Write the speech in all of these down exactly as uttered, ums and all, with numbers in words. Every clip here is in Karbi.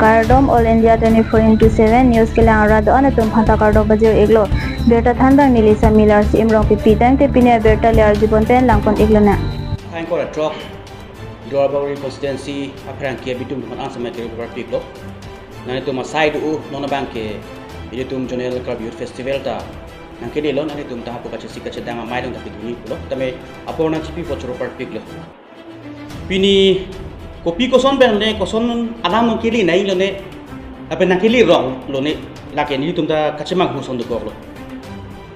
Kardom All India twenty-four into seven News kelang arat do-an atum aphanta kardom pajir iklo. Birta thanbang neli Samila Arsi Imrong Pipi, tangte pini abirta le arjupon pen langpon iklonang. Thank you, Rock. Duarbagori constituency aphrang ke bitum teman an samai kiri berpiklo. Nanglitum asai do-o, non abang ke ilitum Zonal Karbi Youth Festival ta nangkelelo, nanglitum ta hapu kachesik kachedang amei dong ta piduni pulo. Tame apor nangchipi pochoro berpiklo. Pini kopi koson pen ne koson alam nangkele nai lo ne, lapen nangkele rong lo ne, lake nelitum ta kachemang huson dokoklo.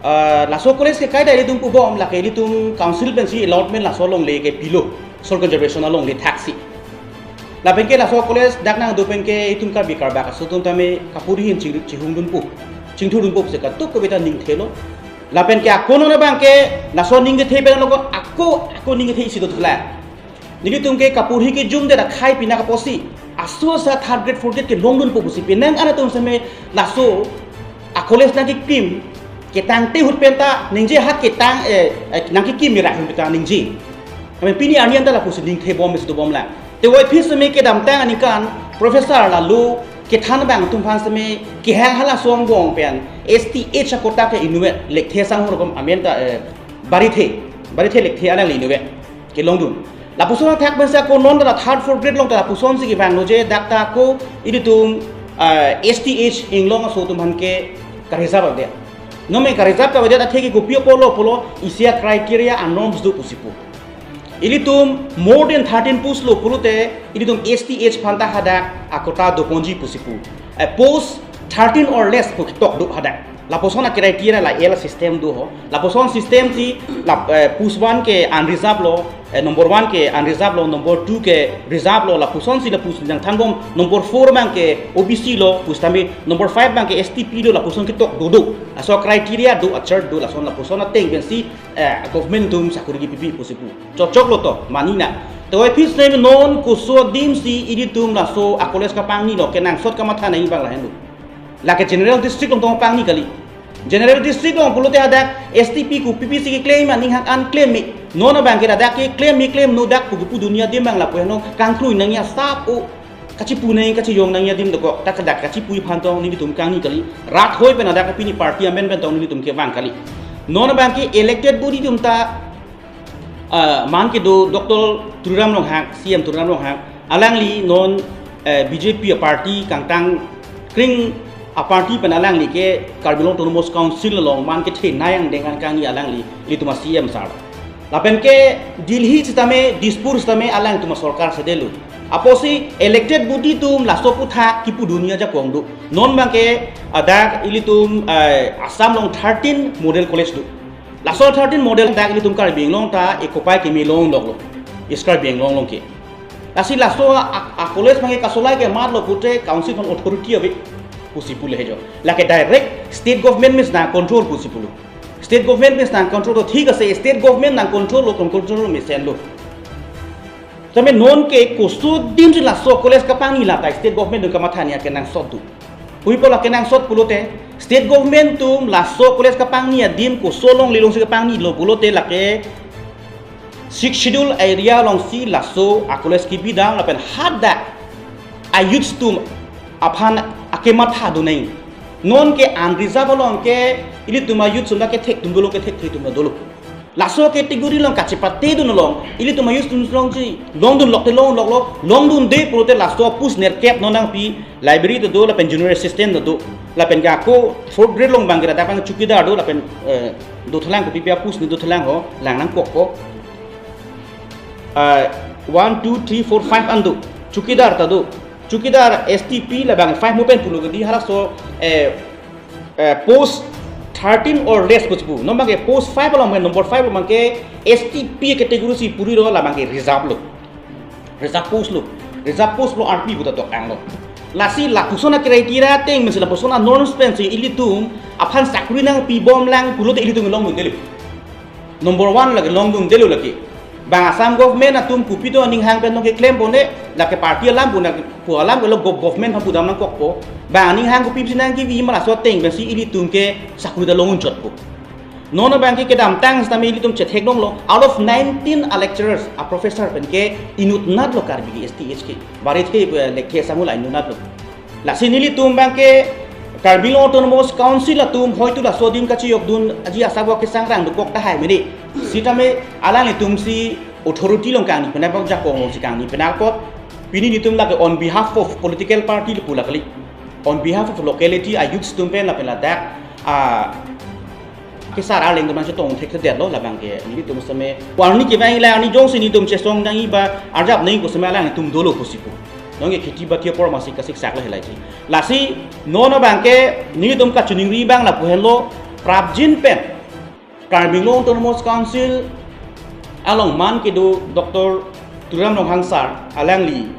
Ah, laso college ke kaita ilitum pubom, lake ilitum council pensi allotment laso longle ke pilo, soil conservation alongle thaksi. Lapen ke laso college dak nangdo pen ke itum Karbi Karbak aso atum tame kapuri hin ching-, chihungdunpo, chingthurdunpo pusi katuk kebeta ningthelo. Lapen ke ako non abang ke laso ning kethe pen lo ko ako, ako ning kethe isi dothulang. Nelitum ke kapuri kejum det akhai pinak apotsi aso asa third grade, fourth grade kelongdunpo pusi penang an atum seme laso a-college nangkekim ketangte ahut penta ningje ha ketang, eh, eh, nangkekim mira ahut penta ningje. Kami pini arni anta lapusi ningthebom isi dobomlang. Te voiphit seme kedamtang aningkan professor lalu kethan abang atum aphan seme kehang hala song bong pen S T H a-quota ke inutvet, Lekthe Sanghur kom amen ta, eh, Barithe, Barithe Lekthe alangli inutvet kelongdun. Lapuson athak pensi ako non ta third, fourth grade along ta lapusonsi kevanglo je dak ta ako ilitum, ah, S T H inglong aso atum aphan ke ka-reserve avedet. Non me ka-reserve avedet athe ke kopi apotlo pulo isi a-criteria a-norms do pusi pu. Ilitum more than thirteen post lo pulote ilitum S T H aphanta hadak a-quota doponji pusi pu. Eh, post thirteen or less pu ketok do hadak. Lapuson a-criteria la L system do ho. Lapuson system si la, eh, post one ke unreserved lo, eh, number one ke unreserved lo, number two ke reserved lo, lapusonsi lapuson nangthanbom, number four abang ke O B C lo, pusitame number five abang ke S T P lo, lapuson ketok dodo. Laso criteria do, a-chart do, lason lapuson ateng pensi, eh, government atum sakori kepipi pusi pu. Chokchok lo to, mani na. Te voiphit seme non koso adim si ilitum laso a-college kapangnilo, kenangsot kamatha nangji abang lahenlo. Lake General District along tong pangni kali. General District along pulote hadak S T P kopi pisi ke claim aning hak an claim me. Non abang ke ladak ke claim me claim no dak pu kepudunji adim abang lapu heno kangkrui nangji asap o kachipu nangji kachijong nangji adim dokok ta kadak kachipu aphan tong nelitum kangni kali. Rat hoi pen hadak pini party amen pen tong nelitum kevang kali. Non abang ke elected body atum ta ah, man kedo Doctor Tuliram Ronghang, C M Tuliram Ronghang, alangli non, eh, B J P a-party kangtang kring a-party pen alangli ke Karbi Anglong Autonomous Council along man kethenei angdeng an kangni alangli, ilitum a-C M sir. Lapen ke Delhi sitame, Dispur sitame alangtum a-sorkar sedetlo. Apotsi elected body atum laso aputhak kepudunji ajakong do. Non abang ke hadak ilitum, eh, Assam along thirteen model college do. Laso thirteen model dak ilitum Karbi Anglong ta ekopai keme longloklo. East Karbi Anglong along ke. Lasi laso a, a, a-college abang ke kasolai ke matlo pulote council aphan authority ave pusi pule hejo. Lake direct state government mesi nang-control pusi pulo. State government mesi nang-control to thik ase, state government nang-control lo, kon control lo mesenlo. Tame non ke koso adim si laso college kapangni lata state government atum kamatha nangji akenangsot do. Hui pulo akenangsot pulote, state government atum laso college kapangni adim koso alongle alongsi kapangnilo pulote lake Sixth Schedule area alongsi laso a-college kepidam lapen hadak a-youth atum aphan akematha do nangji. Non ke unreserved along ke ilitum a-youth atum ta kethek atum dolo, kethek the atum ta dolo. Laso category along kachepate dun along, ilitum a-youth atum alongsi longdunlok te longloklo, longdunde pulote laso post nerkep non nangpi, library ta do, lapen junior assistant ta do, lapen ke ako fourth grade along abang ke ladak abang chowkidar do, lapen, eh, dothulang kopi pi a-post ni dothulang ho, lang nangkokpo. Eh, one, two, three, four, five an do, chowkidar ta do, chowkidar S T P labang five mo pen pulo ke di halaso, eh, eh, post thirteen or less pusi pu. Non abang ke post five along abang ke number five along abang ke S T P category si puri lo labang ke reserve lo. Reserve post lo. Reserve post lo R P puta tok anglo. Lasi lapuson a-criteria ateng mesi lapuson a-norms pensi ilitum aphan sakori nangpibomlang pulote ilitum longdundelo. Number one lake longdundelo lake. Bang Assam government atum kopi do aning hang pen nangkeklem pone, lake party alam puna pu alam ke lo gov-, government aphan pudam nangkokpo. Bang aning hang kopi pisi nangkevi ma laso ateng pensi ilitum ke sakori ta longunchotpo. Non abang ke kedamtang sitame ilitum chetheklonglo, out of nineteen a-lecturers, a-professor pen ke inutnat lo Karbi ke S T H ke. Barithe, eh, Lekthe Sanghur la inutnat lo. Lasi nelitum abangke Karbi Anglong Autonomous Council atum hoitu laso adim kachiyokdun aji asabok kesangrang dokok tahai mene. Sitame alanglitum si authority along kangni penapok, jakong along si kangni penapok. Pini nelitum lake on behalf of political party le pu la kali. On behalf of locality a-youths atum pen lapen ladak a kesar arleng atum nangchetong thekthedetlo labangke nelitum sitame. Warni kevang ila arni jongsi nelitum chesong nangji ba arjap nangji ko sitame alanglitum dolo pusi pu. Nonke kheti bati apor masi kasiksak lahai laji. Lasi non abangke nelitum kachiningri abang lapu henlo prapjin pen Karbi Anglong Autonomous Council along man kedo Doctor Tuliram Ronghang sir alangli,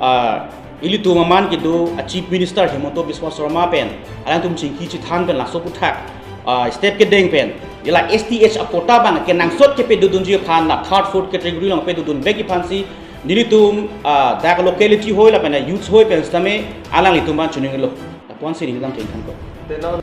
ah, ilitum aman kedo a-Chief Minister Himanta Biswa Sarma pen alangtum chingki chethan pen laso aputhak, ah, step kedeng pen ila S T H a-quota abang kenangsot kepedodunji aphan la third, fourth category along pedodun vekji aphansi nelitum, ah, dak locality hoi lapen a-youths hoi pen sitame alanglitum aphan chiningrilo. Lapu-ansi neli dam chingthan ko.